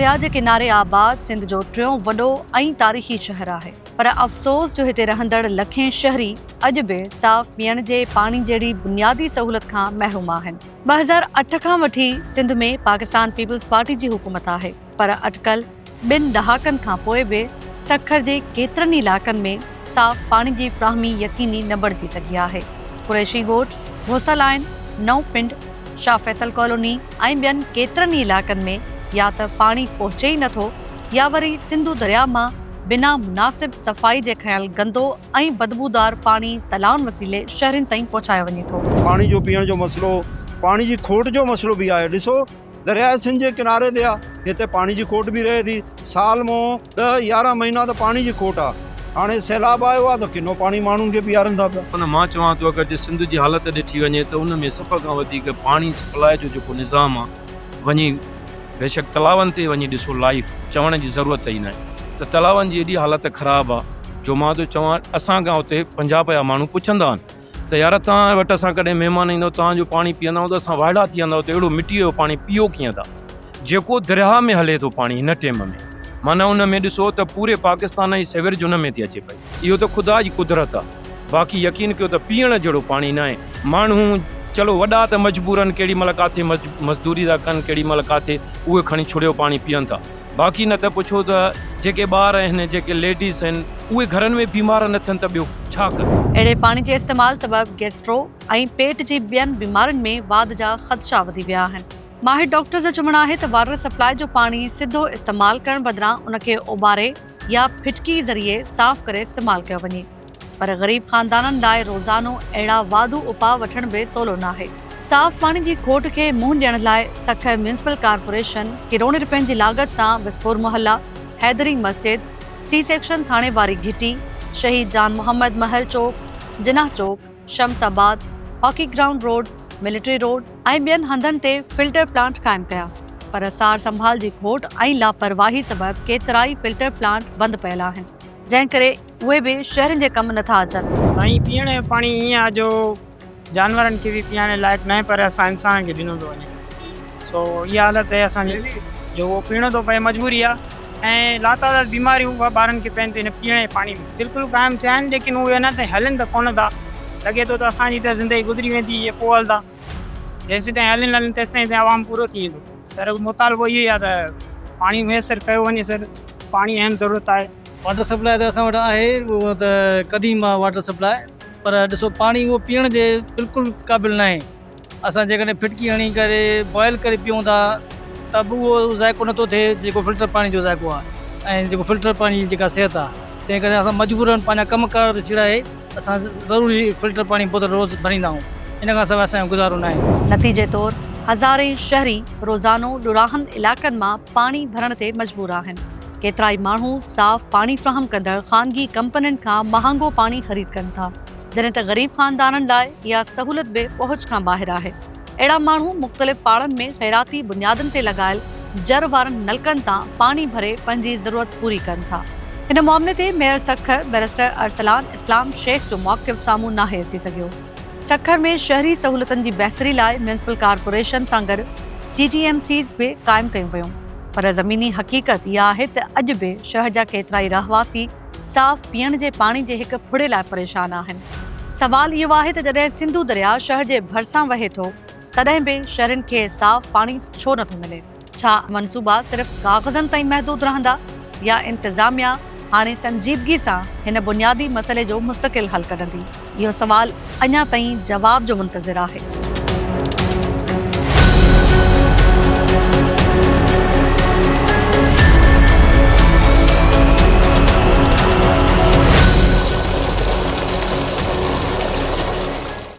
درياء جي ڪناري آباد سنڌ جو ٽيون وڏو ۽ تاريخي شهر آهي پر افسوس جو هتي رهندڙ لکين شهري اڄ به صاف پيئڻ جي پاڻي جهڙي بنيادي سهولت کان محروم آهن. 2008 کان وٺي سنڌ ۾ پاڪستان پيپلز پارٽي جي حڪومت آهي پر اٽڪل ٻن ڏهاڪن کان پوء به سکر جي ڪيترن ئي علائقن ۾ صاف پاڻي جي فراهمي يقيني نه بڻجي سگهي آهي. قريشي ڳوٺ، گهوسا لائين، نئون پنڊ، شاهه فيصل ڪالوني ۽ ٻين ڪيترن ئي علائقن ۾ يا ته پاڻي پهچي ئي نٿو يا وري سنڌو درياء مان بنا مناسب صفائي جي کنيل گندو ۽ بدبودار پاڻي تلائن وسيلي شهرين تائين پهچايو وڃي ٿو. پاڻي جو پيئڻ جو مسئلو، پاڻي جي کوٽ جو مسئلو به آهي، ڏسو درياء سنڌ جي ڪناري تي آ، هتي پاڻي جي کوٽ به رهي ٿي، سال مون ڏهه يارهن مهينا ته پاڻي جي کوٽ آ، هاڻي سيلاب آيو آ ته ڪنو پاڻي ماڻهن کي پيارن ٿا پيا. ان مان چوان ٿو اگر جي سنڌ جي حالت ڏٺي وڃي ته ان ۾ سڀ کان وڌيڪ پاڻي سپلاء جو جيڪو نظام آ وڃي بيشڪ تلاون تي وڃي ڏسو لائيف چوڻ جي ضرورت ئي ناهي ته تلاون جي ايڏي حالت خراب آ جو مان ٿو چوان اسان کان اتي پنجاب جا ماڻهو پڇندا آهن ته يار توهان وٽ اسان ڪڏهن مهمان ايندا توهان جو پاڻي پيئندا آهيون ته اسان وائڙا ٿي ويندا آهيون ته اهڙو مٽيء جو پاڻي پيئو ڪيئن ٿا جيڪو درياهه ۾ هلي ٿو پاڻي هن ٽيم ۾ معنيٰ ان ۾ ڏسو ته پوري پاڪستان جي سيورج ان ۾ ٿي اچي پئي اهو ته خدا جي قدرت آهي باقي يقين ڪيو ته پيئڻ جهڙو پاڻي ناهي ماڻهو چلو وڏا ته مجبور آهن ڪيڏي مهل ڪاٿي مزدوري ٿا ڪن ڪيڏي مهل ڪاٿي اهي کڻي ڇڙيو پاڻي پيئن ٿا باقي نه ته پڇو ته جيڪي ٻار آهن جيڪي ليڊيز آهن اهي گهرن ۾ بيمار نه ٿين ته ٻيو ڇا ڪن. اهڙي پاڻي جي استعمال سبب گيسٽرو ۽ پيٽ جي ٻين بيمارين ۾ واڌ جا خدشا وڌي ويا آهن. ماهر ڊاڪٽرز جو چوڻ آهي ته واٽر سپلاء جو پاڻي سڌو استعمال ڪرڻ بدران ان کي اوٻاري يا ڦٽڪي ذريعي صاف ڪري استعمال ڪيو وڃي. پر غريب خاندانن لاء روزانو اهڙا واڌو اپاء وٺڻ به سولو ناهي. صاف پاڻي جي کوٽ کي منهن ڏيڻ لاء سکر ميونسپل ڪارپوريشن ڪروڙين رپين جي لاڳت سان وسپور محلا، حيدري مسجد، سي سيڪشن ٿاڻي واري گهٽي، شهيد جان محمد مهر چوڪ، جناح چوڪ، شمس آباد، hockey ground road, military road ۽ ٻين هنڌن تي فلٽر پلانٽ قائم ڪيا پر سار سنڀال جي کوٽ ۽ لاپرواهي سبب ڪيترائي فلٽر پلانٽ بند پيل آهن جنهن ڪري اهي به شهرين جي ڪم نٿا اچن. سائين پيئڻ جو پاڻي ائين آ جو جانورن کي به پيئڻ لائق ناهي پر اسان انسانن کي ڏنو ٿو وڃي سو اها حالت آهي اسان جي جو اهو پيئڻو ٿو پئي مجبوري آ ۽ لاتعداد بيماريون اها ٻارن کي پين ٿيون هن پيئڻ جي پاڻي ۾ بلڪل قائم ٿيا آهن ليڪن اهي اڃا تائين هلن ته ڪونه ٿا لڳي ٿو ته اسان جي ته زندگي گذري ويندي اهي پوء هلندا جيسيتائين هلن هلن تيستائين عوام پورو ٿي ويندو سر مطالبو اهو ئي آ ته پاڻي ميسر ڪيو وڃي سر پاڻي اهم ضرورت آهي. واٽر سپلاء ته اسان وٽ آهي اهو ته قديم آهي واٽر سپلاء پر ڏسو پاڻي اهو پيئڻ جي بلڪل قابل ناهي اسان جيڪڏهن ڦٽڪي هڻي ڪري بوائل ڪري پيئون ٿا ته به اهو ذائقو نٿو ٿئي جيڪو فلٽر پاڻي جو ذائقو آهي ۽ جيڪو فلٽر پاڻي جي جيڪا صحت آهي تنهن ڪري اسان مجبورن پنهنجا ڪم ڪار به سيڙائي اسان ضروري فلٽر پاڻي بوتل روز ڀريندا آهيون ان کان سواء اسان جو گذارو ناهي. نتيجي طور هزارين شهري روزانو ڏورانهن علائقن مان پاڻي ڀرڻ تي مجبور آهن. ڪيترائي ماڻهو صاف پاڻي فراهم ڪندڙ خانگي ڪمپنين کان مهانگو پاڻي خريد ڪن ٿا، جڏهن ته غريب خاندانن لاء اها سهولت به پهچ کان ٻاهر آهي. اهڙا ماڻهو مختلف پاڙن ۾ خيراتي بنيادن تي لڳايل جر وارن نلڪن تان پاڻي ڀري پنهنجي ضرورت پوري ڪن ٿا. هن معاملي تي ميئر سکر بئريسٽر ارسلان اسلام شيخ جو موقف سامهون ناهي اچي سگهيو. سکر ۾ شهري سهولتن جي بهتري لاء ميونسپل ڪارپوريشن سان گڏ ٽي ٽي ايم سيز به قائم ڪيون ويون پر زميني حقيقت اها آهي ته اڄ به شهر جا ڪيترائي رهواسي صاف پيئڻ جي پاڻي جي هڪ ڦڙي لاء پريشان آهن. سوال اهو آهي ته جڏهن سنڌو درياء شهر جي ڀرسان وهي ٿو تڏهن به شهرين کي صاف پاڻي ڇو نٿو ملي؟ ڇا منصوبا صرف ڪاغذن تائين محدود رهندا يا انتظاميا هاڻي سنجيدگي سان هن بنيادي مسئلي جو مستقل حل ڪڍندي؟ اهو سوال اڃا تائين جواب جو منتظر آهي.